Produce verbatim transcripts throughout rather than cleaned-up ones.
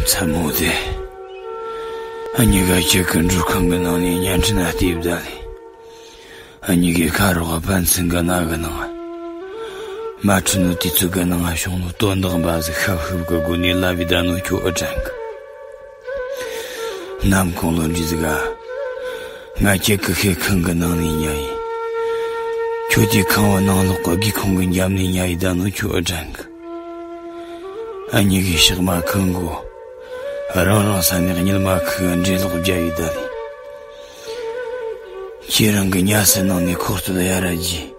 མཚན་མོ་དེ། ཨ་ཉི་ག་ཁྱེད་ཀྱི་འགྲུལ་ཁང་གི་ནང་ནས་བརྙན་འཕྲིན་ལ་བལྟས་བསྡད་ལས། ཨ་ཉི་གི་ཁ་རོག་པན་ཚུན་གི་ནང་གི་ནང་། མ་འཕྲིན་ནོ་དུས་ཚོད་གི་ནང་བྱུང་ནོ་དོན་དག་འབའ་ཟིག་ཤབ་ཤུབ་གི་སྒོ་ནས་ལབ་བསྡད་ནོ་ཁྱོད་ཨེ་དྲན་གི། ནམ་གུང་ལོ་འདྲི་ཟིག་ག་ང་ཁྱེད་ཀྱི་ཤེལ་ཁང་གི་ནང་ནས་ཉལ་ཡི། ཁྱོད་དེ་ཁང་བ་ནང་ལོགས་གི་སྒེའུ་ཁུང་གི་འཇབ་ནས་ཉལ་ཡི་བསྡད་ནོ་ཁྱོད་ཨེ་དྲན་གི། ཨ་ཉི་གི་ཕྱག་མ་ཁང་གོ། རང་རང་ས་ནས་གཉིད་མ་ཁུག་འགྲེ་ལོག་བརྒྱབ་ཡི་བསྡད་ལས། ཁྱེད་རང་གི་ཉལ་ས་ནང་ནས་ཁོག་སྟོད་ཡར་ར་རྒྱས།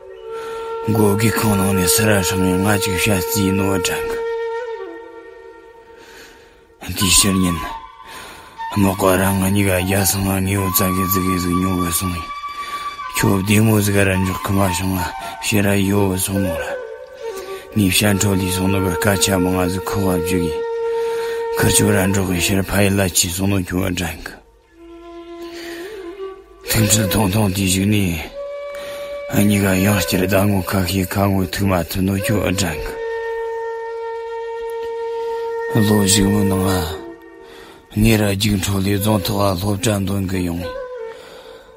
མགོ་སྒེའུ་ཁུང་ནང་ནས་སུ་ར་སྲང་ཡང་ང་ཅིག་བཤད་རྩིས་ཡིན་ནོ་ཨེ་དྲན་གི། དེའི་ཕྱིར་ཉིན། མག་པ་རང་ང་གཉིས་ཀ་རྒྱ་སང་ང་ངེའུ་ཙ་གི་ཙི་གི་ཟིག་ཉོ་གི་སོང་ཡིན། ཁྱོད་བདེ་མོ་ཟིག་ག་ར་འཇོག་གི་མ་བྱུང་ང་ཕྱིར་ར་ཡོད་གི་སོང་ནོ་ར། ངས་བཤད་འཕྲོ་ལས་སོང་ནོ་གི་སྐད་ཆ་མང་ང་ཟིག་ཁོ་བ་བརྗོད་གི། ཁིར་ཆོ་ར་འགྲོགས་གི་ཕྱིར་ཕ་ཡུལ་ལ་ཆས་སོང་ནོ་ཁྱོད་ཨེ་དྲན་གི། ཐུག་འཕྲད་ཐུང་ཐུང་དེའི་གཞུག་ནས། ཨ་ཉི་ག་ཡང་བསྐྱར་ཟླ་ངོ་ཁ་ཤས་ཁ་ངོ་ཐུག་མ་ཐུབ་ནོ་ཁྱོད་ཨེ་དྲན་གི། ལོ་གཞུག་མོའི་ནང་ང་། ངས་ར་རྒྱུགས་འཕྲོ་ལས་རྫོང་ཐོག་ག་སློབ་གྲྭ་འདོན་གི་ཡོང་།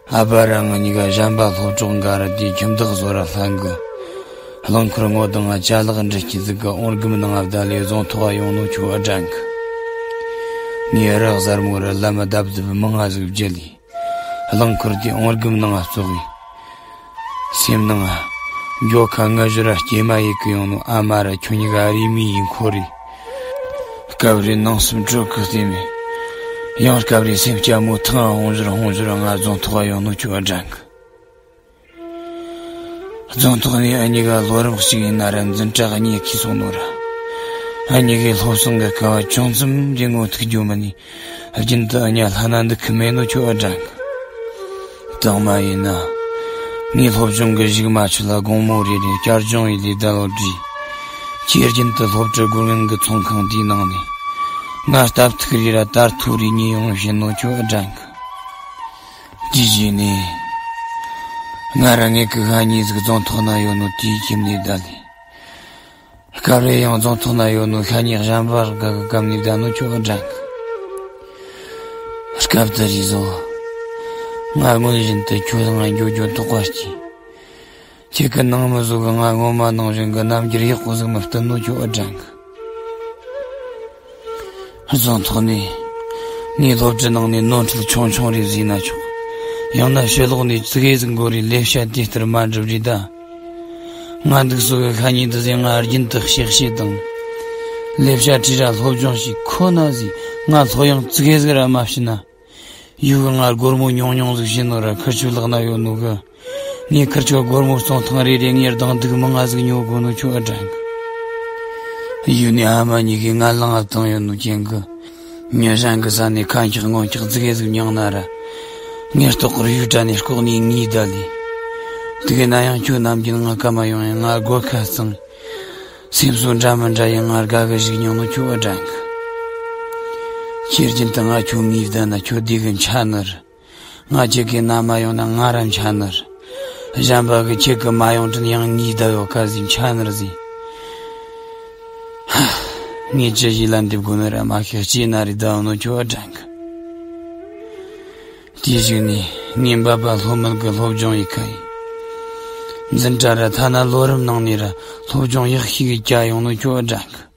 ཨ་ཕ་ར་ང་གཉིས་ཀ་གཞན་པ་སློབ་གྲོགས་འགའ་ར་དེའི་ཁྱིམ་བདག་བཟོ་ར་ལྷན་གི། རླངས་འཁོར་ངོ་དང་ང་ཅ་ལག་འདྲི་སྐྱིད་ཟིག་གི་འོང་སྒམ་ནང་ང་བསྡད་ལས་རྫོང་ཐོག་ག་ཡོང་ནོ་ཁྱོད་ཨེ་དྲན་གི། ངས་ར་གཟར་མོ་ར་ལམ་རྡབ་རྡབ་མང་ང་ཟིག་བརྒྱབ་ལས། རླངས་འཁོར་དེ་འོང་སྒམ་ནང་ང་བཙོག་གི། སེམས་ནང་ང་། མགྱོགས་ཁ་ང་བཞུར་ར་སྐྱེལ་མ་ཡེ་གི་ཡོང་ནོ་ཨ་མ་ར་ཁྱོད་གཉིས་ཀ་རེ་མི་ཡིན་ཁོ་རེ། སྐབས་རེ་ནང་སེམས་དྲོད་ཀི་བལྟས་མེད། ཡང་སྐབས་རེ་སེམས་སྐྱ་མོ་ཐང་ང་ཧོང་ཟུར་ཧོང་ཟུར་ང་རྫོང་ཐོག་ག་ཡོང་ནོ་ཁྱོད་ཨེ་དྲན་གི། རྫོང་ཐོག་ནས་ཨ་ཉི་ག་ལོ་རིམ་གཅིག་ཡིན་ན་ར་འཛིན་གྲྭ་གཉིས་ཁུར་སོང་ནོ་ར། ཨ་ཉི་གི་སློབ་གསེང་གི་སྐབས་ཅུང་ཙམ་རེ་ངོ་ཐུག་རྒྱུ་མིན་ནི། རྒྱུན་དུ་ཨ་ཉི་ལྷ་ན་འདུག་གི་མེད་ནོ་ཁྱོད་ཨེ་དྲན་གི། དང་མ་ཡིན་ན། ངའི་སློབ་སྦྱོང་གི་གཞུག་མ་ཆུ་ལ་དགོང་མོ་རེ་རེ་བསྐྱར་སྦྱོང་ཡེ་ལས་བསྡད་ལོ་དྲིས། ཁྱེད་རྒྱུན་དུ་སློབ་གྲྭ་སྒོར་ངན་གི་ཚོང་ཁང་དེའི་ནང་ནས། ང་སྟབས་ཐུག་རེ་ར་དར་ཐུག་རེ་ཉོས་ཡོང་བཞིན་ནོ་ཁྱོད་ཨེ་དྲན་གི། དེའི་རྗེས་ནས། ང་ར་ངེད་ཀི་ཤ་ཉེ་ཟིག་རྫོང་ཐོག་ན་ཡོད་ནོ་དེའི་ཁྱིམ་ནས་བསྡད་ལས། སྐབས་རེ་ཡང་རྫོང་ཐོག་ན་ཡོད་ནོ་ཤ་ཉེ་གཞན་པ་ག་གི་གམ་ནས་བསྡད་ནོ་ཁྱོད་ཨེ་དྲན་གི། སྐབས་དེ་རིགས་སོ། ང་སྔོན་བཞིན་དུ་ཁྱོད་ང་འགྱོ་འགྱོ་དོགས་པ་སྐྱེས། ཁྱེད་ཀི་ནང་མི་བཟོ་གི་ང་ངོ་མ་ནང་བཞིན་གི་རྣམ་འགྱུར་ཡག་པོ་ཟིག་མི་སྟོན་ནོ་ཁྱོད་ཨེ་དྲན་གི། རྫོང་ཐོག་ནས། ངའི་སློབ་གྲྭའི་ནང་ནས་ནོར་འཁྲུལ་ཆུང་ཆུང་རེ་བཟོས་ན་ཆོག་ཡང་ན་ཕྱི་ལོགས་ནས་ཙི་གེ་ཟིག་འགོར་རེ་ལས་བྱ་དེ་ལྟར་མ་འགྲུབ་རེ་ད། ང་འདུག་སོ་གི་ཤ་ཉེ་འདི་ཟིག་ང་རྒྱུན་དུ་གཤེགས་གཤེགས་དང་། ལས་བྱ་བྲིས་ར་སློབ་སྦྱོང་ཞིག་ཁོ་ན་ཟིག་ང་སློབ་ཡང་ཙི་གེ་ཟིག་ར་མ་བྱིན་ན། ཡུལ་གི་ང་སྒོར་མོ་ཉུང་ཉུང་ཟིག་བྱིན་ནོ་ར་ཁིར་ཆོའི་ལག་ན་ཡོད་ནོ་གི། ངས་ཁིར་ཆོ་སྒོར་མོ་བཙོང་ཐེངས་རེ་རེ་ངས་སྡང་སྡུག་མང་ང་ཟིག་ཉོ་དགོས་ནོ་ཁྱོད་ཨེ་དྲན་གི། ཡུལ་ནས་ཨ་མ་གཉིས་ཀས་ང་ལངས་ཨ་བཏང་ཡོད་ནོ་རྐྱེན་གི། ཉིན་གཞན་གི་ས་ནས་ཁ་འཁྱག་ངོ་འཁྱག་ཙི་གེ་ཟིག་མྱངས་ན་ར། ངས་ལྟོགས་གི་རུས་དྲ་ནས་ལྐོག་ནས་ངུས་བསྡད་ལས། དེ་གི་ན་ཡང་ཁྱོད་ནམ་རྒྱུན་ང་སྐར་མ་ཡོང་ཡང་ང་སྒོ་ཁ་གཙང་། སེམས་གསོ་འདྲ་མི་འདྲ་ཡིན་ང་དགའ་གི་ཞིག་མྱོང་ནོ་ཁྱོད་ཨེ་དྲན་གི། ཁྱེད་རྒྱུན་དུ་ང་ཁྱོད་ངུས་བསྡད་ན་ཁྱོད་བདེ་གི་འཆའ་ནི་རེད། ང་ཁྱེད་ཀི་ན་མ་ཡོང་ན་ང་ར་འཆའ་ནི་རེད། གཞན་པ་གི་ཁྱེད་ཀི་མ་ཡོང་དྲན་ཡང་ངུས་བསྡད་ཡོད་ཀ་ཟིག་འཆའ་ནི་རེད་ཟིག་ངས་ཅི་ཞིག་ལ་འདེབས་དགོས་ནི་ར་མ་ཤེས་ཅི་ན་རེ་བསྡད་ཡོད་ནོ་ཁྱོད་ཨེ་དྲན་གི། དེའི་གཞུག་ནས་ངས་འབད་པ་ལྷོད་མེད་གི་སློབ་སྦྱོང་ཡེ་ཁ་ཡིན། འཛིན་གྲྭ་ར་ཐ་ན་ལོ་རིམ་ནང་ནས་ར་སློབ་སྦྱོང་ཡག་ཤོས་གི་བྱས་ཡོང་ནོ་ཁྱོད་ཨེ་དྲན་གི།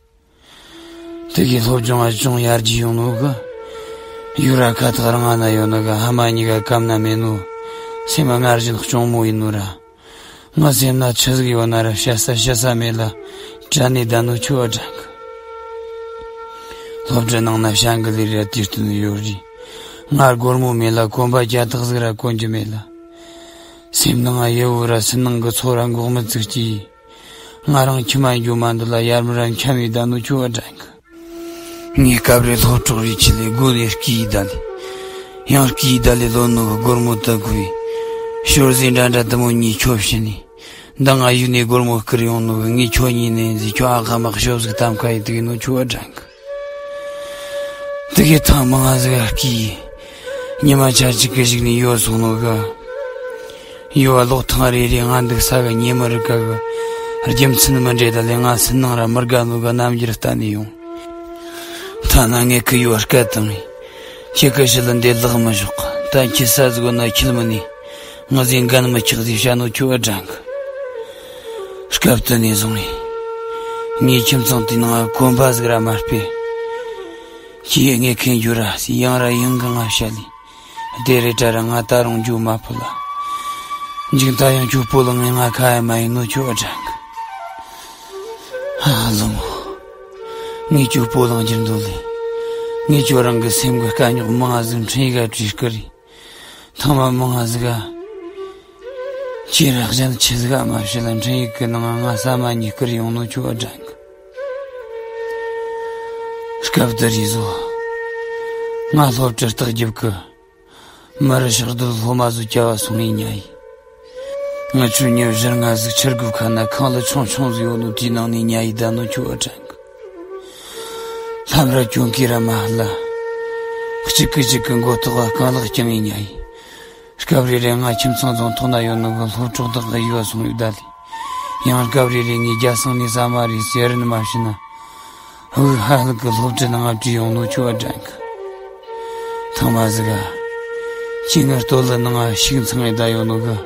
དེ་གི་སློབ་སྦྱོང་ཨ་ཅུང་ཡར་རྒྱས་ཡོང་ནོ་གི། ཡུ་ར་ཁ་ཐག་རང་ང་ན་ཡོད་ནོ་གི་ཕ་མ་གཉིས་ཀ་གམ་ན་མེད་ནོ། སེམས་སྔར་བཞིན་གཅུང་མོ་ཡིན་ནོ་ར། ང་སེམས་ན་ཆི་ཟིག་ཡོད་ན་ར་བཤད་ས་བཤད་ས་མེད་ལ། དྲན་ནས་བསྡད་ནོ་ཁྱོད་ཨེ་དྲན་གི། སློབ་གྲྭ་ནང་ན་བྱ་འགུལ་ལས་ར་དུས་སྟོན་ཡོད་རེད། ང་སྒོར་མོ་མེད་ལ་གོན་པ་རྒྱ་ཐག་ཟིག་ར་གོན་རྒྱུ་མེད་ལ། སེམས་ནང་ཡུ་བོ་ར་སུན་སྣང་གི་ཚོར་ར་འགོག་མི་ཚུགས་ཀྱིས། ང་རང་ཁྱིམ་མ་འགྱོ་མ་འདི་ལ་ཡར་མར་འཁྱམ་བའི་བསྡད་ནོ་ཁྱོད་ཨེ་དྲན་གི། ངས་སྐབས་རེ་སློབ་གྲོགས་རེ་ཆེད་ལས་སྒོ་ནས་སྐྱེལ་བསྡད་ལས། ཡང་སྐྱེལ་བསྡད་ལས་ལོ་ནོ་གི་སྒོར་མོ་དུ་ཁུ་བའི། ཞོར་ཟས་འདྲ་འདྲ་དུ་མོ་གཉིས་ཁྱོད་བྱིན་ནས། མདང་ང་ཡུལ་ནས་སྒོར་མོ་བསྐུར་ཡོང་ནོ་གི་ངས་ཁྱོད་གཉིས་ནས་ཟིག་ཁྱོད་ཨ་ཁ་མ་ཤོབ་ཟིག་གཏམ་ཁ་ཡི་དུ་ཡིན་ནོ་ཁྱོད་ཨེ་དྲན་གི། དེ་གི་ཐེངས་མང་ང་ཟིག་སྐྱེལ། ཉི་མ་ཆ་གཅིག་གི་གཞུག་ནས་ཡོལ་སོང་ནོ་གི། ཡོལ་བ་ལོག་ཐེངས་རེ་རེ་ང་འདུག་ས་གི་ཉེ་མི་རི་ཀ་གི། རྒྱུ་མཚན་མི་འདྲ་ད་ལས་ང་སུན་སྣང་ར་མི་དགའ་ནོ་གི་རྣམ་འགྱུར་བསྟན་ནས་ཡོང་། ཐ་ ཨ་ན་ངས་ཁི་ཡོད་སྐད་བཏང་ངས། ཁྱེད་ཀི་ཞི་ལ་འདི་ལག་མི་ཞོག་ད་ཁྱེད་ས་ཟིག་ན་ཁྱེད་མི་ནི། ང་ཟིག་འགན་མི་ཆགས་ཟིག་བྱ་ནོ་ཁྱོད་ཨ་དྲན་གི། སྐབས་དེ་ནས་བཟུང་ངས། ངའི་ཁྱིམ་ཚང་དེའི་ནང་གོམ་པ་ཟིག་ར་མ་སྤོས། ཁྱེད་ངས་ཁེན་རྒྱུ་ར་ཡང་ར་ཡང་གི་ང་བཤད་ལས། དེ་རེད་དྲ་ར་ང་ད་རུང་འགྱོ་མ་ཕོད་ལ། འཇིག་ད་ཡང་ཁྱོད་སྤོ་ལངས་ངས་ང་ཁ་ཡ་མ་ཡིན་ནོ་ཁྱོད་ཨ་དྲན་གི། ཨ་ལོ་མོ། ངས་ཁྱོད་སྤོ་ལངས་རྒྱུར་འདོད་ལས། ངས་ཁྱོད་རང་གི་སེམས་གི་དཀའ་རྙོག་མང་ང་ཟིག་འཕྲིན་ཡིག་ག་བྲིས་སྐུ་རེད། ཐེངས་མ་མང་ང་ཟིག་ག་ཁྱེད་ར་གཞན་ཆི་ཟིག་ག་མ་བཤད་ལ་འཕྲིན་ཡིག་གི་ནང་ང་ས་མ་ཉིད་སྐུར་ཡོང་ནོ་ཁྱོད་ཨ་དྲན་གི། སྐབས་དེ་རེད་བཟོ། ང་སློབ་གྲྭར་རྟགས་རྒྱབ་གི། མི་རི་ཕྱག་རྡོར་སློབ་མ་ཟིག་བསྐྱལ་བ་སོང་ངས་ཉལ་ཡི། ང་ཆོའི་ཉི་བཞིར་ང་ཟིག་ཆུ་རྒོད་ཁ་ན་ཁང་གླ་ཆུང་ཆུང་ཟིག་ཡོད་ནོ་དེའི་ནང་ནས་ཉལ་ཡི་ད་ནོ་ཁྱོད་ཨ་དྲན་གི། ལྷམ་ར་གྱོན་གི་ར་མ་ལ། གཅིག་གི་གཅིག་གི་མགོ་ཐོག་ག་རྐང་ལག་བརྐྱང་ངས་ཉལ་ཡི། སྐབས་རེ་རེ་ང་ཁྱིམ་ཚང་རྫོང་ཐོག་ན་ཡོད་ནོ་གི་སློབ་གྲོགས་དག་གི་ཡུལ་བ་སོང་ཡོད་ད་ལི། ཡང་སྐབས་རེ་རེ་ངས་རྒྱ་སང་ནས་ཟ་མ་རེ་ཟེར་ནི་མ་བྱིན་ན། འུ་ཧ་ལུག་གི་སློབ་གྲྭ་ནང་ང་བྲིས་ཡོང་ནོ་ཁྱོད་ཨ་དྲན་གི། ཐང་མ་ཟིག་ག་ཁྱེད་ངའི་སྟོད་ལ་ནང་ང་ཤིག་ཚང་ངས་བསྡད་ཡོད་ནོ་གི།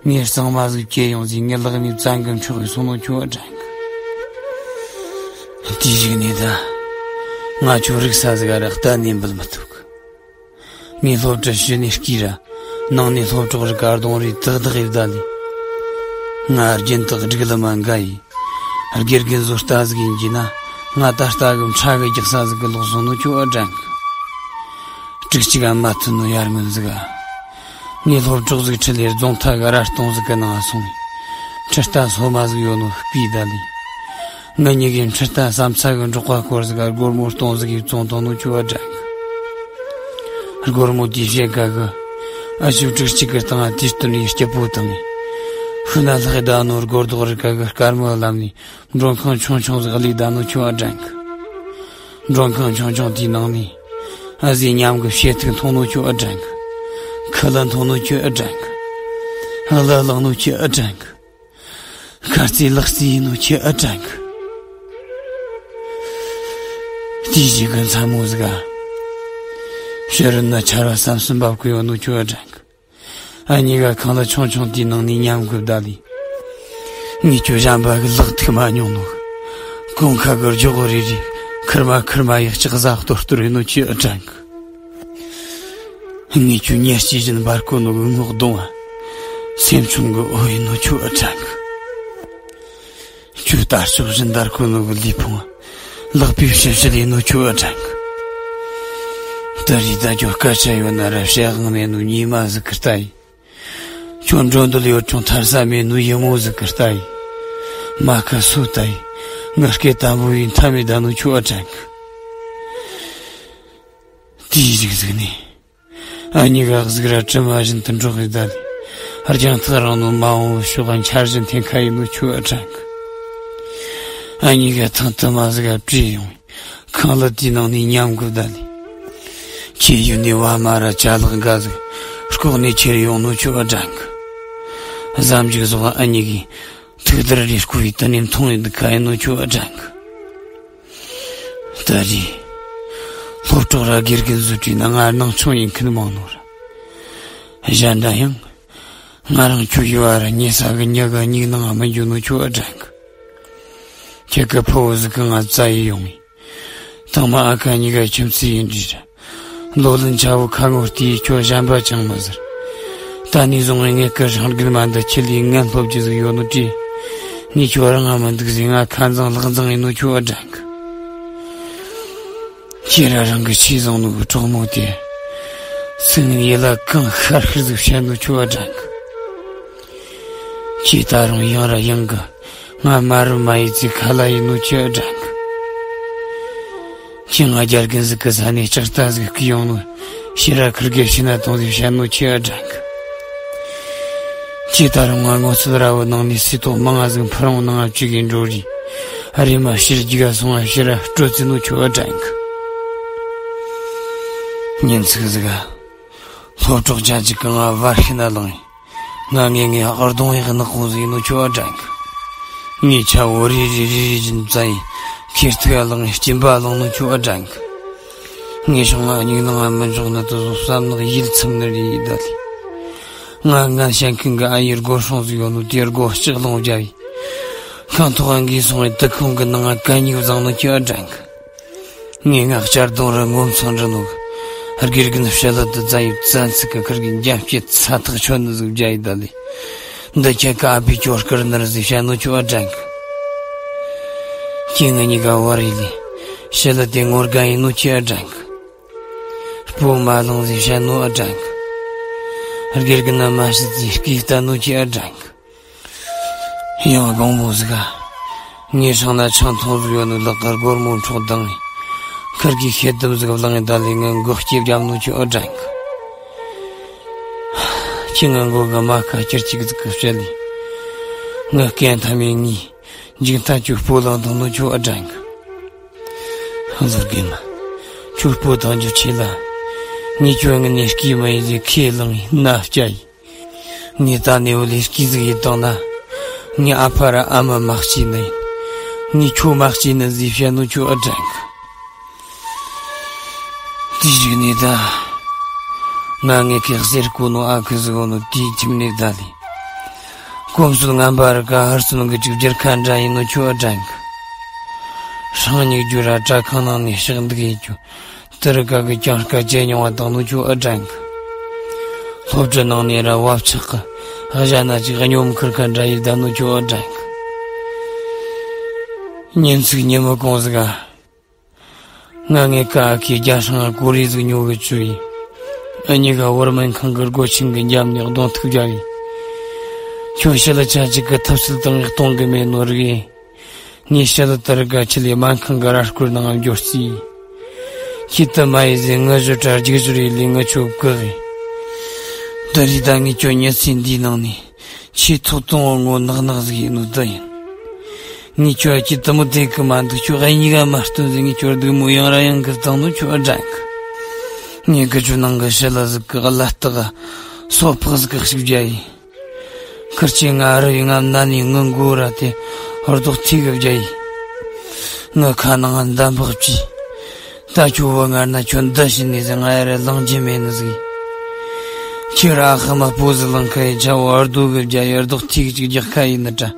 ངས་གཙང་མ་ཟིག་སྐྱེས་ཡོང་ཟིག་ངའི་ལག་ནས་བཙན་གི་འཕྲོག་གི་སོང་ནོ་ཁྱོད་ཨ་དྲན་གི། དེའི་གཞུག་ནས་ད། ང་ཁྱོད་རིག་ས་ཟིག་ག་ར་གཏན་ནས་འབུལ་མི་ཐུབ་གི། ངའི་སློབ་གྲྭ་ཕྱི་ནས་སྐྱིད་ར། ནང་ནས་སློབ་གྲོགས་རིགས་གར་གདོང་རིས་དག་དག་ཡིབ་ད་ལི། ང་རྒྱུན་དག་སྒྲིག་ལ་མ་འགའ་ཡི། དགེ་རྒན་བཟོ་ལྟ་ཟིག་ཡིན་གྱི་ན། ང་ད་ལྟ་གི་ཕྲ་གི་རྒྱག་ས་ཟིག་གི་ལོག་སོང་ནོ་ཁྱོད་ཨ་དྲན་གི། དྲུག་གཅིག་ཨ་མ་ཐུ་ནོ་ཡར་ངོན་ཟིག་ག་ངའི་སློབ་གྲོགས་ཟིག་ཁྲིད་ལས་རྫོང་མཐའ་གི་ར་སྟོང་ཟིག་གི་ནང་སོང་། ཁྲི་རྟ་སོ་མ་ཟིག་ཡོད་ནོ་སྤུས་ད་ལི། ང་གཉིས་ཀྱི་ཁྲི་རྟ་བསམ་ཚ་གི་འབྲོག་པ་སྐོར་ཟིག་ག་སྒོར་མོ་སྟོང་ཟིག་གིས་བཙོང་བཏང་ནོ་ཁྱོད་ཨ་དྲན་གི། སྒོར་མོ་དེའི་ཞལ་ཁ་གི། ཨ་ཞིག་དྲུག་གཅིག་གི་སྟེང་ང་དེའི་སྟོན་ཡི་སྐྱིད་པོ་དང་། ཤུལ་ན་ལྷག་ད་ནོ་སྒོར་རྡོག་རི་ཁ་གི་དཀར་མོ་ལམ་ནས་མགྲོན་ཁང་ཆུང་ཆུང་ཟིག་གླིག་ད་ནོ་ཁྱོད་ཨ་དྲན་གི། མགྲོན་ཁང་ཆུང་ཆུང་དེའི་ནང་ནས། ཨ་ཟིའི་ཉམས་གི་བྱེད་ཐུག་མཐོང་ནོ་ཁྱོད་ཨ་དྲན་གི། ཁི་ལ་མཐོང་ནོ་ཁྱོད་ཨ་དྲན་གི། ཨ་ལ་ལག་ནོ་ཁྱོད་ཨ་དྲན་གི། ཁ་རྩིས་ལག་རྩིས་ཡིན་ནོ་ཁྱེད་ཨ་དྲན་གི། དེའི་གཞུག་གི་མཚན་མོ་ཟིག་ག་ཕྱི་རོལ་ན་ཆར་བ་བསམ་སུམ་འབབ་གི་ཡོད་ནོ་ཁྱོད་ཨ་དྲན་གི། ཨ་གཉིས་ཀ་ཁང་གླ་ཆུང་ཆུང་དེའི་ནང་ནས་མཉམ་གི་བསྡད་ལི། ངས་ཁྱོད་གཞན་པ་གི་ལག་ཐུག་མ་མྱོང་ནོ། གོང་ཁ་གི་རྒྱུ་གོ་རེ་རེ་ཁུར་མ་ཁུར་མ་ཡག་ལྕགས་ཟ་གཏོར་གཏོར་ཡིན་ནོ་ཁྱོད་ཨ་དྲན་གི། ངས་ཁྱོད་ཉེར་སྐྱེས་བཞིན་འབར་གོ་ནོ་གི་ངོ་གདོང་ང་། སེམས་ཆུང་གི་འོ་ཡིན་ནོ་ཁྱོད་ཨ་དྲན་གི། ཁྱོད་དར་ལྕོག་བཞིན་འདར་གོ་ནོ་གི་ལུས་ཕུང་ང་། ལག་པའི་ཕྱི་བཤད་ཡིན་ནོ་ཁྱོད་ཨ་དྲན་གི། ད་རེས་ད་ཁྱོད་སྐད་ཆ་ཡོད་ན་ར་བཤད་དབང་མེད་ནོ་ཉི་མ་ཟིག་གི་ལྟ་ཡིན། ཁྱོད་འགྲོ་འདོད་ཡོད་ཀྱང་ཐར་ས་མེད་ནོ་ཡི་མོ་ཟིག་གི་ལྟ་ཡིན། མ་ཁ་སུ་ལྟ་ཡིན། ངའི་སྐད་དམ་པོ་ཡིན་མཐའ་མེད་ད་ནོ་ཁྱོད་ཨ་དྲན་གི། དེའི་གཞུག་ཟིག་ནས། ཨ་གཉིས་ཀ་གཟུགས་ར་དྲི་མ་བཞིན་དུ་འགྲོགས་ཡི་ད་ལི། རྒྱང་ཐག་རིང་ནོ་མ་འོངས་པའི་ཕྱོགས་ཀ་འཆར་གཞི་འཐེན་ཁ་ཡིན་ནོ་ཁྱོད་ཨ་དྲན་གི། ཨ་གཉིས་ཀ་ཐང་དུ་མ་ཟིག་ག་བྲོས་ཡོང་། ཁང་གླ་དེའི་ནང་ནས་མཉམ་གི་ད་ལི། ཁྱེད་ཡུལ་ནས་བ་མ་ར་ཅ་ལག་འགའ་ཟིག་ལྐོག་ནས་ཁྱེར་ཡོང་ནོ་ཁྱོད་ཨ་དྲན་གི། གཟའ་མཇུག་སོགས་ཨ་གཉིས་ཀས་ཐུགས་དར་རེ་སྐུ་ཡི་དུ་ནས་མཐོང་ཡི་འདུག་ག་ཡིན་ནོ་ཁྱོད་ཨ་དྲན་གི། ད་རེས། སློབ་གྲོགས་ར་དགེ་རྒན་བཟོ་གྲྭའི་ནང་ང་སྣང་ཆུང་ཡིན་མཁན་མང་ནོ་ར། གཞན་འདྲ་ཡང་། ང་རང་ཁྱོད་ཡུལ་བ་ར་ཉེ་ས་གི་མྱི་གི་མྱིག་ནང་ང་མི་འགྱུར་ནོ་ཁྱོད་ཨ་དྲན་གི། ཁྱེད་ཀྱི་ཕུ་བོ་ཟིག་གི་ང་བཙལ་ཡི་ཡོང་ངས། དང་མ་ཨ་ཁ་གཉིས་ཀ་ཁྱིམ་མཚེས་ཡིན་འདྲ་ར། ལོ་ལོན་ཆ་བོ་ཁ་ངོ་བལྟས་ཁྱོད་གཞན་པ་ཅང་མི་ཟེར། ད་ནས་བཟུང་ངས་ངའི་སྐུ་རང་རྒན་མ་འདི་ཁྱེད་ལས་ངན་སློབ་རྒྱུ་ཟིག་ཡོད་ནོ་དྲིས། ངས་ཁྱོད་རང་ང་མི་འདུག་ཟེར་ང་ཁ་འཛིང་ལག་འཛིང་ཡིན་ནོ་ཁྱོད་ཨ་དྲན་གི། ཁྱེད་ར་རང་གི་ཆེས་བཟང་ནོ་གི་གྲོགས་མོ་དེ། སེམས་ཡིད་ལ་གང་ཤར་ཤར་ཟིག་བཤད་ནོ་ཁྱོད་ཨ་དྲན་གི། ཁྱེད་ད་རུང་ཡང་ར་ཡང་གི། ང་མ་རུ་མ་ཡི་ཚེ་ཁ་ལ་ཡིན་ནོ་ཁྱོད་ཨ་དྲན་གི། ཁྱེད་ང་རྒྱ་རྒན་ཟིག་གི་ས་ནས་ལྕགས་རྟ་ཟིག་བརྐུས་ཡོང་ནོ། ཕྱིར་ར་ཁུར་གེ་ཕྱི་ན་གཏོང་ཟིག་བཤད་ནོ་ཁྱོད་ཨ་དྲན་གི། ཁྱེད་ད་རུང་ང་ངོ་ཚོད་ར་བོ་ནང་ནས་སི་ཏོག་མང་ང་ཟིག་ཕུ་རུང་ནང་ང་བཅུག་གི་འགྲོ་རེས། ཨ་རེ་མ་ཕྱིར་རྒྱུག་ག་སོང་ང་ཕྱིར་ར་སྤྲོད་རྩིས་ནོ་ཁྱོད་ཨ་དྲན་གི། ཉིན་ཚིག་ཟིག་ག་སློབ་གྲོགས་ཅན་ཅིག་གི་ང་བར་ཤི་ན་ལངས་ཡིན། ང་ངེ་ངེ་ཨར་དོང་ཡག་ནག་གོང་ཟིག་ཡིན་ནོ་ཁྱོད་ཨ་དྲན་གི། ངས་ཆ་བོ་རེ་རེ་རེ་རེ་བཞིན་བཙལ་ཡིན། ཁེར་ཐུག་ཨ་ལངས་ཡིན་སྐྱིན་པ་ལངས་ནོ་ཁྱོད་ཨ་དྲན་གི། ངས་ཤང་ང་སྙིང་ནང་ང་མི་འཇོག་ནི་དུ་བསམ་ནག་ཡིད་ཚིམ་ནི་རེད་ད་ལི། ང་ང་ཞན་ཁིང་གི་ཨ་ཡེར་སྒོ་སྲུང་ཟིག་ཡོད་ནོ་དེར་སྒོ་ལྕགས་ལོང་རྒྱབ་ཡི། ཁང་ཐོག་ཨ་འགའི་སོང་བའི་དུ་ཁུང་གི་ནང་ང་གད་སྙིགས་བཟང་ནོ་ཁྱོད་ཨ་དྲན་གི། ངས་ང་གཅར་རྡུང་རུ་ངོ་མཚོན་འདྲི་ནོ་གི། དགེ་རྒན་ཕྱི་ལ་དུ་རྫ་ཡིབ་རྩ་ཚིག་གི་ཁུར་གི་འཇམ་སྐྱེད་ཚ་ཐག་ཆོད་ནི་ཟིག་རྒྱ་ཡི་ད་ལི། འདི་ཁྱེད་ཀ་ཨ་ཕའི་ཁྱོད་སྐུར་ནི་རུ་ཟིག་བཤད་ནོ་ཁྱོད་ཨ་དྲན་གི། ཁྱེད་ང་གཉིས་ཀ་བར་ཡི་ལི། ཕྱི་ལ་དེ་ངོར་ག་ཡིན་ནོ་ཁྱོད་ཨ་དྲན་གི། སྤོ་མ་ལོང་ཟིག་བཤད་ནོ་ཨ་དྲན་གི། དགེ་རྒན་ན་མ་ཤི་ཟིག་སྐྱེས་ལྟ་ནོ་ཁྱོད་ཨ་དྲན་གི། ཡང་དགོང་མོ་ཟིག་ག་ངའི་སྲང་ན་ཆང་འཐུང་ཟིག་ཡོད་ནོ་ལག་ག་སྒོར་མོ་འཕྲོག་བཏང་ངས། ཁུར་གི་ཤེད་དམ་ཟིག་བླངས་ངས་ད་ལས་ངའི་མགོ་སྐྱེས་བརྒྱབ་ནོ་ཁྱོད་ཨ་དྲན་གི། ཁྱེད་ང་མགོ་གི་མ་ཁ་ཁྱེར་གཅིག་ཟིག་གི་བཤད་ལས། ངའི་སྐད་མཐའ་མའི་ངའི་མཇུག་མཐའ་ཁྱོད་སྤོ་ལངས་བཏང་ནོ་ཁྱོད་ཨ་དྲན་གི། ཧང་ཟིག་གི་མ། ཁྱོད་སྤོ་བཏང་རྒྱུ་ཆེ་ལ། ངས་ཁྱོད་ངི་ནས་སྐྱེས་མ་ཡིན་ཟིག་ཁས་བླངས་ཡིན་ན་སྐྱ་ཡིན། ངས་ད་ནས་འོ་ལས་སྐྱིད་ཟིག་ཡིན་བཏང་ན། ངས་ཨ་ཕ་ར་ཨ་མ་མ་གཅིག་ནི་ཡིན། ངས་ཁྱོད་མ་གཅིག་ནི་ཟིག་བཤད་ནོ་ཁྱོད་ཨ་དྲན་གི། དེའི་རིག་ནས་ད། ང་ངས་ཁེག་ཟེར་གོ་ནོ་ཨ་ཁུ་ཟིག་འོ་ནོ་དེའི་ཁྱིམ་ནས་ད་ལས། གོམས་སྲོལ་ངན་པ་རི་ཀ་ཧར་སོན་གི་ཅིག་སྒྱུར་ཁ་འདྲ་ཡིན་ནོ་ཁྱོད་ཨ་དྲན་གི། སྲང་ཉིག་རྒྱུ་ར་བྲག་ཁང་ནང་ནས་ཕྱག་འདུག་ཡིན་རྒྱུ། དེ་རི་ཀ་གི་གྱང་སྐར་ཇེ་ཉུང་བ་བཏང་ནོ་ཁྱོད་ཨ་དྲན་གི། སློབ་གྲྭ་ནང་ནས་ར་བབ་ཆགས་གི་གཞན་ན་ཅིག་སྙོམ་ཁུར་ཁ་འདྲ་ཡིན་ད་ནོ་ཁྱོད་ཨ་དྲན་གི། ཉིན་ཚིག་ཉི་མ་གང་ཟིག་ག་ང་ངའི་ཀ་ཨ་ཁའི་རྒྱ་སྲང་ང་ཀོ་རེ་ཟིག་ཉོ་གི་བཅུག་ཡིན། ཨ་མྱེས་ག་བར་སྨན་ཁང་གི་སྒོ་ཆེན་གི་འཇམ་ནས་གདོང་ཐུག་རྒྱབ་ཡིན། ཁྱོད་ཕྱི་ལ་ཆ་གཅིག་གི་ཐབས་ཤེས་དང་གཏོང་གི་མེད་ནོ་རིག་ཡིན། ངས་ཕྱི་ལ་དར་དགའ་ཆེ་ལས་སྨན་ཁང་གི་ར་སྐོར་ནང་འབྱོར་རྩིས། ཁྱེད་དུ་མ་ཡི་ཟེ་ངི་བཞི་དྲ་རྒྱུག་བཞུར་ཡི་ལས་ངི་ཆོ་བཀག་གི། འདི་རིགས་ད་ངས་ཁྱོད་ཉི་ཚེ་འདིའི་ནང་ནས་ཆེས་ཐོག་གཏོང་བ་ངོ་ནག་ནག་ཟིག་ཡིན་ནོ་འདི་ཡིན། ངས་ཁྱོད་ཀྱི་དུ་མོ་དེ་གི་མ་འདུག་ཁྱོད་ཨ་གཉིས་ཀ་མ་སྟོན་ཟིག་ངས་ཁྱོད་སྡུག་མོ་ཡང་ར་ཡང་གི་བཏང་ནོ་ཁྱོད་ཨ་དྲན་གི། ངས་གི་ཁྱོད་ནང་གི་ཕྱི་ལ་ཟིག་གི་གླ་སྟག་སོ་ཕག་ཟིག་གི་ཞིག་བརྒྱབ་ཡིན། ཁིར་ཆེ་ང་རུ་ཡི་ང་མནའ་ནས་ངུ་མགོ་ར་དེ་རྡོག་ཐིག་གི་བརྒྱབ་ཡིན། ངའི་ཁ་ནང་འདམ་བག་བཅུས། ད་ཁྱོད་བུ་ངར་ན་ཁྱོད་འདི་བྱིན་ནས་ཟེར་ང་ཡ་ར་ལང་རྒྱུ་མེད་ནི་ཟིག་ཁྱོད་ར་ཨ་ཁ་མ་སྤོ་ཟིག་ལང་ཁ་ཡི་ཆ་བོ་ཨར་རྡོ་གི་བརྒྱབ་ཡི་རྡོག་ཐིག་ཅིག་རྒྱག་ཁ་ཡིན་ནི་དྲ།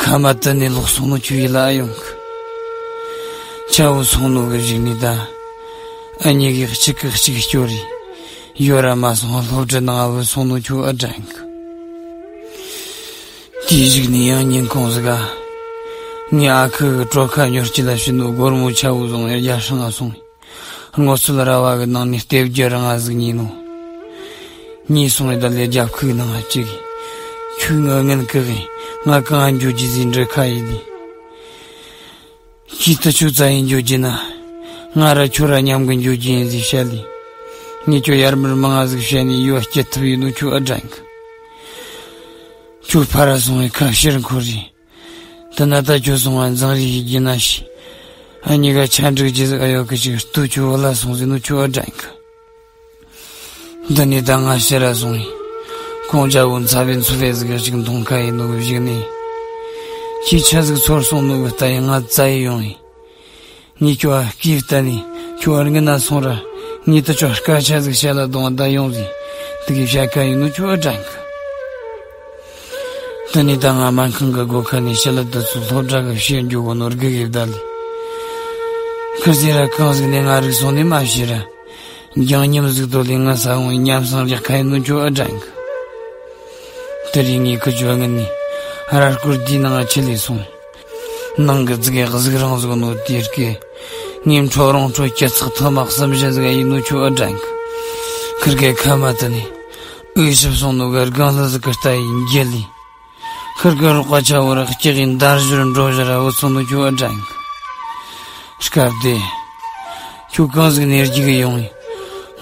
ཁ་མ་དུ་ནས་ལོག་སོང་ནོ་ཁྱོད་ཡི་ལ་ཨ་ཡོང་གི། ཆ་བོ་སོང་ནོ་གི་གཞུག་ནས་ད། ཨ་མྱེས་གི་གཅིག་གི་གཅིག་སྐྱོ་རེད། ཡོད་ར་མ་སོང་སློབ་གྲྭ་ནང་ཨ་བུ་སོང་ནོ་ཁྱོད་ཨ་དྲན་གི། དེའི་གཞུག་ནས་ཡང་ཉིན་གང་ཟིག་ག་ངས་ཨ་ཁུ་གི་གྲོ་ཁ་ཉོ་སྤྱི་ལ་ཕྱིན་ནོ་སྒོར་མོ་ཆ་བོ་བཟུང་ཡར་རྒྱ་སྲང་ང་སོང་། སྔོ་ཚོད་ར་བ་གི་ནང་ནས་ལྟེབ་རྒྱུ་ར་ང་ཟིག་ཉིན་ནོ། ཉིན་སོང་ཡི་ད་ལས་རྒྱབ་ཁུག་ནང་ང་གཅིག་ཁྱོད་ངའི་ངན་ཀི་གི་ང་གང་འགྱོ་རྒྱུ་ཟིག་འདྲི་ཁ་ཡིན་ནི། ཁྱེད་ད་ཁྱོད་རྩ་ཡིན་འགྱོ་རྒྱུ་ན། ང་ར་ཁྱོད་ར་མཉམ་གི་འགྱོ་རྒྱུ་ཡིན་ཟིག་བཤད་ལི། ངས་ཁྱོད་ཡར་མར་མང་ང་ཟིག་བཤད་ནས་ཡོད་སྐྱེ་ཐུབ་ཡིན་ནོ་ཁྱོད་ཨ་དྲན་གི། ཁྱོད་ཕ་ར་སོང་བའི་ཁ་ཕྱིར་འཁོར་རེད། དེ་ན་ད་ཁྱོད་སོང་བ་འཛིང་རེ་ཡིན་རྒྱུ་ན་ཤི། ཨ་མྱེས་ག་ཆ་འགྲིག་རྒྱུ་ཟིག་ཨ་ཡོད་གི་ཅིག་ལྟོས་ཁྱོད་བུ་ལ་སོང་ཟིན་ནོ་ཁྱོད་ཨ་དྲན་གི། འདི་ནས་ད་ང་ཕྱིར་ར་སོང་ཡིན། ཁོང་ཅག་བོ་འཚབ་པའི་འཚོ་བའི་ཟིག་ག་ཅིག་མཐོང་ཁ་ཡིན་ནོ་གི་གཞུག་ནས། ཁྱེད་ཆ་ཟིག་ཚོར་སོང་ནོ་གི་ལྟ་ཡི་ང་རྩ་ཡི་ཡོང་ཡིན། ངས་ཁྱོད་ཨ་སྐྱིད་ལྟ་ནས་ཁྱོད་ཨ་རིང་ན་སོང་ར། ངས་ད་ཁྱོད་སྐད་ཆ་ཟིག་བཤད་ལ་གདོང་ད་ཡོང་ཟིག་དེ་གི་བཤད་ཁ་ཡིན་ནོ་ཁྱོད་ཨ་དྲན་གི། དེ་ནས་ད་ང་སྨན་ཁང་གི་སྒོ་ཁ་ནས་ཕྱི་ལ་དུ་ཚོ་སློབ་གྲྭ་གི་ཕྱིར་འགྱོ་གོ་ནོ་རྒྱུག་གི་བསྡད་ལི། ཁུ་སི་ར་གང་ཟིག་ནས་ང་རིག་སོང་ནས་མ་ཤེས་ར། འགྱང་ཉམས་ཟིག་དོ་ལས་ང་ས་འོང་ཉམས་སང་རྒྱག་ཁ་ཡིན་ནོ་ཁྱོད་ཨ་དྲན་གི། དེ་རིང་ངས་ཁུ་ཅོ་ངན་ནས་ར་སྐོར་དེའི་ནང་ང་ཆི་ལས་སོང་། ནང་གི་ཙི་གེ་གཟིག་རང་ཟིག་ནོ་དེར་གི། ངས་འཕྲོ་རང་འཕྲོ་སྐྱི་ཚག་ཐོ་མག་གསུམ་བཞི་ཟིག་ཡིན་ནོ་ཁྱོད་ཨ་དྲན་གི། ཁིར་གེ་ཁ་མ་དུ་ནས་འུ་ཞིབ་སོང་ནོ་གི་སྒང་ལ་ཟིག་གི་ལྟ་ཡིན་རྒྱུ་ལི། ཁིར་གི་རོགས་པ་ཆ་བོ་ར་སྐྱི་གི་འདར་ཞོར་འགྲོ་ཞོར་ར་བུ་སོང་ནོ་ཁྱོད་ཨ་དྲན་གི། སྐབས་དེ། ཁྱོད་གང་ཟིག་ནས་རྒྱུག་གི་ཡོང་ཡིན།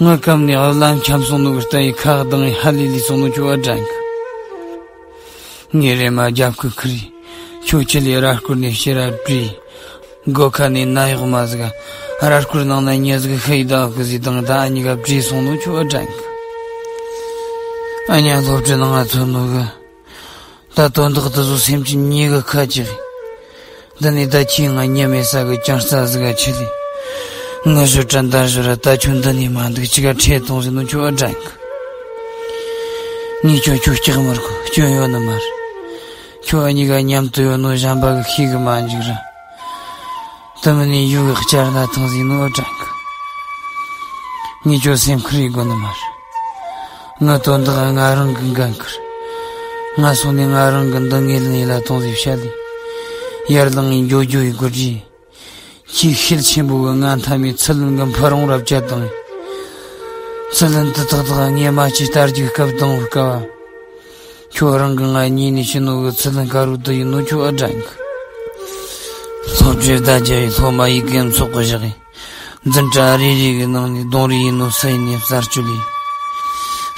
ངའི་སྐམ་ནས་ཨ་ལམ་འཁྱམ་སོང་ནོ་གི་ལྟ་ཡི་ཁ་གདང་ཡི་ཧ་ལི་ལི་སོང་ནོ་ཁྱོད་ཨ་དྲན་གི། ངའི་རེ་མ་རྒྱབ་ཁུ་ཁུར་ཡི། ཁྱོད་ཁྱི་ལས་ར་སྐོར་ནས་ཕྱི་ར་བྲོས། སྒོ་ཁ་ནས་ན་ཡོག་མ་ཟིག་ར་སྐོར་ནང་ན་ཉི་ཟིག་ཤི་ཡི་ད་ཁུ་ཟིག་དང་ད་ཨ་གཉིས་ཀ་བྲོས་སོང་ནོ་ཁྱོད་ཨ་དྲན་གི། ཨ་ཉ་སློབ་གྲྭའི་ནང་ང་ཐོན་ནོ་གི། ད་དོན་དག་དེ་ཚོ་སེམས་ཀྱི་ཉེ་གི་ཁ་ཅིག་འདི་ནས་ད་ཁྱེད་ང་ཉི་མེད་ས་གི་ཅང་རྩ་ཟིག་ག་ཆི་ལི། ངུ་ཞོར་དྲན་འདར་ཞོར། ད་ཁྱོད་འདི་ནས་མ་འདུག་ཅི་ག་ཁྲེལ་གཏོང་ཟིན་ནོ་ཁྱོད་ཨ་དྲན་གི། ངས་ཁྱོད་ཁྱོད་སྐྲག་མི་དགོས། སྐྱོན་ཡོད་ནི་མ་རེད། ཁྱོད་གཉིས་ཀ་མཉམ་དུ་ཡོད་ནོ་གཞན་པ་གི་ཤེས་གི་མ་འཇུག་ར། དུ་མི་ནས་ཡུག་གི་བསྐྱར་ན་ཐང་ཟིན་ནོ་ཨ་དྲན་གི། ངས་ཁྱོད་སེམས་ཁུར་ཡེད་དགོས་ནི་མ་རེད། ངའི་དོན་དག་ང་རང་གི་འགན་ཁུར། ང་སོང་ནས་ང་རང་གི་འདི་ངས་ལན་ཡིད་ལ་ཐོངས་ཟིག་བཤད་ལས། ཡར་ལངས་ངས་འགྱོ་འགྱོ་ཡི་དགོས་རྒྱུ། ཁྱེད་ཤེད་ཆེན་པོ་གི་ང་མཐའ་མའི་ཚུལ་ལན་གི་འཕུར་རོང་རབ་བཅད་དང་། ཚུལ་ལན་དུ་ཐག་ཐག་ངས་མ་ཅི་ལྟར་རྒྱུག་སྐབས་དང་བུ་སྐབས། ཁྱོད་རང་གི་ང་གཉིས་ནས་ཤི་ནོ་གི་ཚུལ་ལན་དཀར་རུ་དུ་ཡིན་ནོ་ཁྱོད་ཨ་དྲན་གི། སློབ་གྲྭའི་ཟླ་བརྒྱད་པའི་སློབ་མ་ཡི་གེ་ཚོགས་གི་བཞག་ཡིན། འཛིན་གྲྭ་རེ་རེ་གི་ནང་ནས་གདོང་རིས་ཡིན་ནོ་སུ་ཡིན་ནས་གསར་གཅོད་ལས།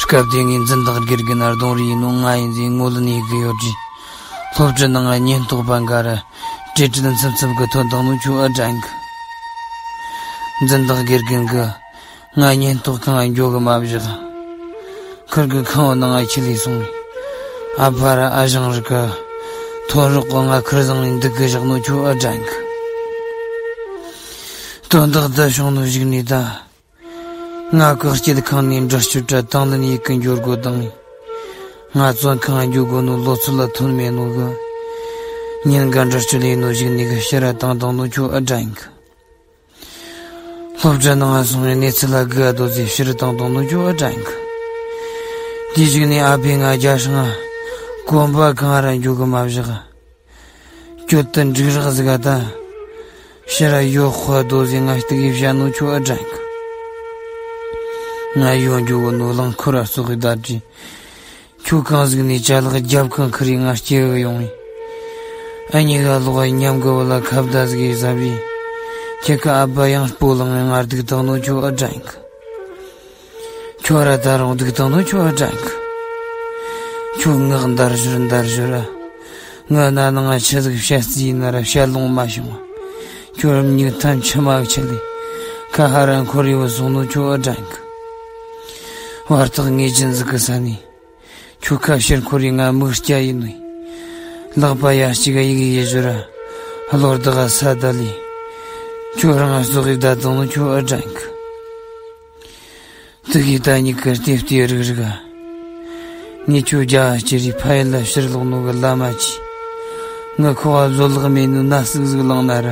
སྐབས་དེ་ངས་འཛིན་བདག་དགེ་རྒན་ན་གདོང་རིས་ཡིན་ནོ་ང་ཡིན་ཟེར་ངོ་ལེན་ཡེད་གི་ཡོད་རྒྱུ། སློབ་གྲྭ་ནང་ང་ཉེན་རྟོག་པ་འགའ་ར་དྲེལ་དྲེལ་འཚུབ་འཚུབ་གི་ཐོན་བཏང་ནོ་ཁྱོད་ཨ་དྲན་གི། འཛིན་བདག་དགེ་རྒན་གི་ང་ཉེན་རྟོག་ཁང་ང་འགྱོ་གི་མ་བཞག་ཁུར་གི་ཁང་བ་ནང་ང་ཁྱེར་ལས་སོང་བས། ཨ་ཕ་ར་ཨ་ཞང་རིགས་གི་ཐོན་རོགས་གི་ང་ཁུར་བཟང་ནས་འདུག་གི་བཞག་ནོ་ཁྱོད་ཨ་དྲན་གི། དོན་དག་འདི་བྱུང་ནོ་གཞུག་ནས་ད། ང་བཀག་སྐྱིལ་ཁང་ནས་འདྲི་གཅོད་ར་དང་ལེན་ཡེད་གི་འགྱོ་དགོས་དང་། ང་བཙོན་ཁང་འགྱོ་དགོས་ནོ་ལོ་ཚོད་ལ་ཐོན་མེད་ནོ་གི། ཉིན་འགའ་འདྲི་གཅོད་ལས་ནོ་གཞུག་ནས་གི་ཕྱིར་ར་བཏང་བཏང་ནོ་ཁྱོད་ཨ་དྲན་གི། སློབ་གྲྭ་ནང་ང་སོང་བའི་གནས་ཚུལ་ལ་དགའ་དོ་ཟེར་ཕྱིར་བཏང་བཏང་ནོ་ཁྱོད་ཨ་དྲན་གི། དེའི་གཞུག་ནས་ཨ་ཕས་ང་རྒྱ་སྲང་ང་གོམ་པ་གང་ར་འགྱོ་གི་མ་བཞག་གྱོད་དུ་འགྲིག་རག་ཟིག་ག་ད། ཕྱིར་ར་ཡོད་དཔའ་རྡོ་ཟིག་ང་སྟེགས་བཞག་ནོ་ཁྱོད་ཨ་དྲན་གི། ང་ཡོང་རྒྱུ་བོ་ནོ་རླངས་འཁོར་ར་སོགས་གི་བདའ་དྲིས། ཁྱོད་གང་ཟིག་ནས་ཅ་ལག་རྒྱབ་ཁང་ཁུར་རེ་ང་སྐྱེལ་གི་ཡོང་བས། ཨ་མྱེས་ག་ལོག་མཉམ་གི་བུ་ལ་ཁ་བརྡ་ཟིག་ཡེད་ཟ་བས། ཁྱེད་ཀ་ཨ་ཕ་ཡང་སྤོ་ལངས་ང་སྡུག་བཏང་ནོ་ཁྱོད་ཨ་དྲན་གི། ཁྱོད་ར་ད་རུང་སྡུག་བཏང་ནོ་ཁྱོད་ཨ་དྲན་གི། ཁྱོད་ངག་འདར་ཞོར་འདར་ཞོར་ར། ངའི་རྣ་ནང་ང་ཆི་ཟིག་བཤད་རྩིས་ཡིན་ན་ར་བཤད་ལོང་མ་བྱུང་བ། ཁྱོད་ར་མིག་མཐའ་མཆི་མ་ཆད་ལས། ཁ་ཧ་ར་འཁོར་རེ་བུད་སོང་ནོ་ཁྱོད་ཨ་དྲན་གི། བར་ཐག་ངེས་ཅན་ཟིག་གི་ས་ནས། ཁྱོད་ཁ་ཕྱིར་འཁོར་རེ་ང་མིག་སྐྱ་ཡིན་ནོ། ལག་པ་ཡ་གཅིག་ག་ཡི་གེ་ཡེད་ཞོར་ར། བློ་བདག་ག་ས་ད་ལས། ཁྱོད་རང་ང་ཟོག་གི་བདའ་བཏང་ནོ་ཁྱོད་ཨ་དྲན་གི། དུ་གི་ད་ཉིད་ཀྱི་ལྟེ་ལྟེ་རིག་རིག་ག་ངས་ཁྱོད་རྒྱ་ཆེ་རི་ཕ་ཡུལ་ལ་ཕྱིར་ལོག་ནོ་གི་ལ་མ་ཆི། ངའི་ཁོ་བ་བཟོད་གླགས་མེད་ནོ་ན་ཟིག་ཟིག་ལངས་ན་ར།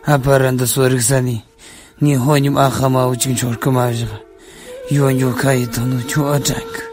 ཨ་ཕ་ར་འདི་སོ་རིག་ས་ནས་ངས་ཧོ་ཉིམ་ཨ་ཁ་མ་བོ་ཅིག་འཆོར་གི་མ་བཞག་ཡོད་འགྱོ་ཁ་ཡི་ཐང་ནོ་ཁྱོད་ཨ་དྲན་གི།